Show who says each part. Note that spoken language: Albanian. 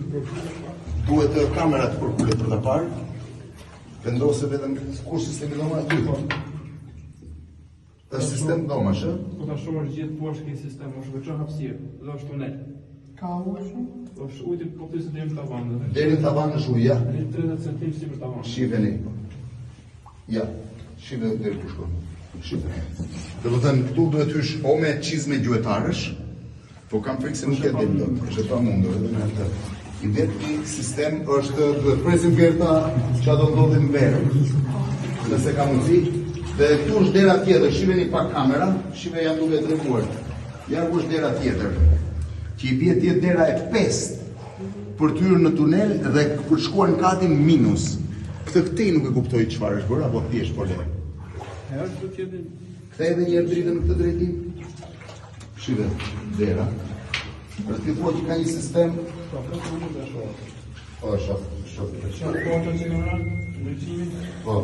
Speaker 1: Duhet të kamera të përkulet për ta parë. Vendose vetëm kur sistemi dhoma aty. Po. Është sistem dhomash, ë?
Speaker 2: Po ta shohësh gjithë poshtë ke sistem, është veç hapësirë, dhe është tunel.
Speaker 3: Ka ujë shumë?
Speaker 2: Është ujë po ty se deri në tavan.
Speaker 1: Deri në tavan është ujë, ja.
Speaker 2: Deri 30 cm sipër tavan.
Speaker 1: Shiheni. Ja, shihe deri ku shkon. Shihe. Do të thënë, këtu duhet hysh o me çizme gjuetarësh, po kam frikë se nuk e del dot. Është e pamundur edhe me atë. I vetmi sistem është të presim Gerta çka do ndodhi në verë. Nëse ka mundësi. Dhe këtu është dera tjetër, shiheni pak kamera, shihe jam duke treguar. Ja ku është dera tjetër. Që i bie të jetë dera e pestë për të hyrë në tunel dhe për të shkuar në katin minus. Këtë këtej nuk e kuptoj çfarë është bërë apo thjesht po le.
Speaker 2: E është do të jetë
Speaker 1: Kthej edhe një herë dritën në këtë drejtim. Shihe, dera. Për ti thua që ka një sistem?
Speaker 2: Po, po, po, mund ta shoh.
Speaker 1: Po, e shoh, shoh.
Speaker 2: Çfarë po ato që kanë ndriçimin?
Speaker 1: Po.